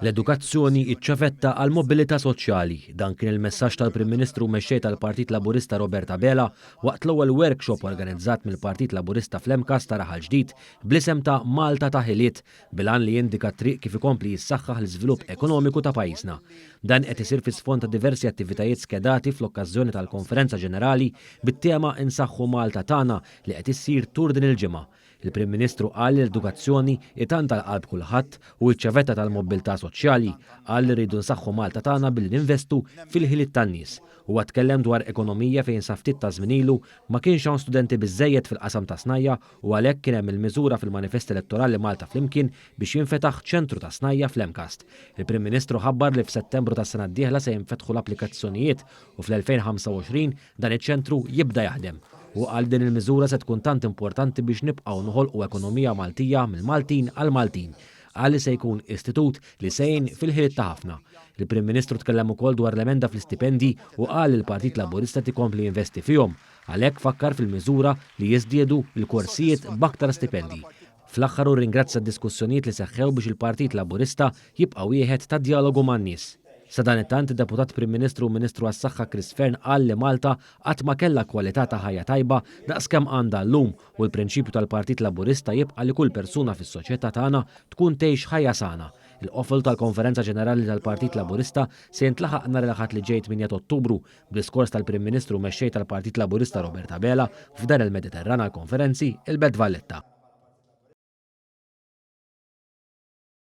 L-edukazzjoni hi ċ-ċavetta għall-mobilità soċjali. Dan kien il-messaġġ tal-Prim Ministru u Mexxej tal-Partit Laburista Robert Abela waqt l-ewwel workshop organizzat mill-Partit Laburista fl-MCAST ta' Raħal Ġdid bl-isem ta' Malta ta' Ħiliet bil-għan li jindika t-triq kif ikompli jissaħħaħ l-iżvilupp ekonomiku ta' pajjiżna. Dan qed isir fi sfond ta' diversi attivitajiet skedati fl-okkażjoni tal-Konferenza Ġenerali bit-tema Insaħħu Malta Tagħna li qed issir tul din il-ġimgħa. Il-Prim Ministru qal li l-edukazzjoni hi tant għal qalb kulħadd u hi ċ-ċavetta tal-mobbiltà soċjali. Qal li rridu nsaħħu Malta tagħna billi ninvestu fil-ħiliet tan-nies. Huwa tkellem dwar ekonomija fejn sa ftit ta' żmien ilu ma kienx hawn studenti biżżejjed fil-qasam tas-snajja' u għalhekk kien hemm il-miżura fil-manifest elettorali Malta Flimkien biex jinfetaħ ċentru tas-snajja' fl-MCAST. Il-Prim Ministru ħabbar li f'Settembru tas-sena d-dieħla se jinfetħu l-applikazzjonijiet u fl-2025 dan iċ-ċentru jibda jaħdem. Hu qal din il-miżura se tkun tant importanti biex nibqgħu noħolqu ekonomija Maltija mill-Maltin għall-Maltin. Qal li se jkun istitut li se jgħin fil-ħiliet ta' ħafna. Il-Prim Ministru tkellem ukoll dwar l-emenda fl-istipendji u qal li l-Partit Laburista qed ikompli jinvesti fihom. Għalhekk fakkar fil-miżura li jiżdiedu l-korsijiet b'aktar stipendji. Fl-aħħar hu rringrazzja d-diskussjonijiet li seħħew biex il-Partit Laburista jibqa' wieħed ta' djalogu man-nies. Sadanittant, id-Deputat Prim Ministru u Ministru għas-Saħħa Chris Fearne qal li Malta qatt ma kellha kwalità ta' ħajja tajba daqs kemm għandha llum u l-prinċipju tal-Partit Laburista jibqa' li kull persuna fis-soċjetà tagħna tkun tgħix ħajja sana. Il-qofol tal-Konferenza Ġenerali tal-Partit Laburista se jintlaħaq nhar il-Ħadd li ġej 8 t'Ottubru b'diskors tal-Prim Ministru u Mexxej tal-Partit Laburista Robert Abela f'Dar il-Mediterran għall-Konferenzi, il-Belt Valletta.